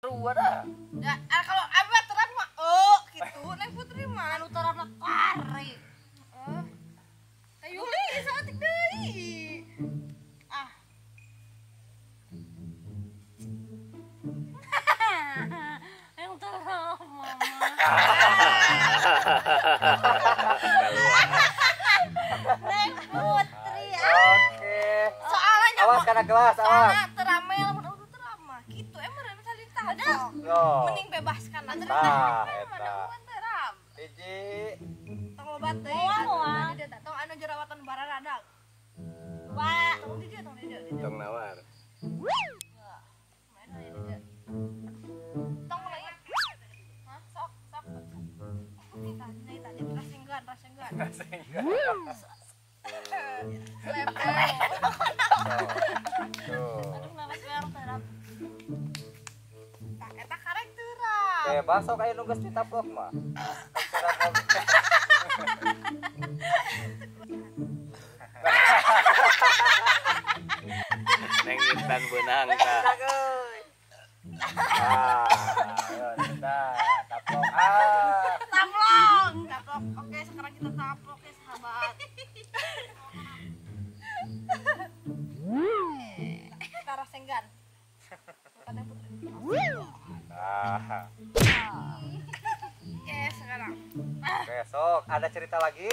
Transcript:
Ada. Ya, kalau abah terap mah oh gitu, Neng Putri mah anu terap mah kare. Heeh. Teh Yuli saeutik deui. Ah. Yang terap mama. Neng Putri. Oke. Soalnya awas karena gelas, awas. Soalnya terame lamun udah terama gitu emang ada. Mending bebaskan aja. Tah, eta. Hiji. Tong loba teuing. Tong anu jerawatan bararadag. Wah, tong di dieu, tong di dieu. Tong nawar. Main aya di dieu. Tong mulai. Hah, sok, sok. Tah, tadi rasenggan, rasenggan. Rasenggan. Lepel. Aduh, kenapa sekarang terap? Eta karek terap. Bebas sok aya nu geus ditaplok mah. Neng Intan beunang tah. Ah, ayo kita taplok. Ah. Taplok, taplok. Oke, sekarang kita taplok ya sahabat. Kita rasenggan. Bukan Putri. Nah. Oke, sekarang. Besok ada cerita lagi.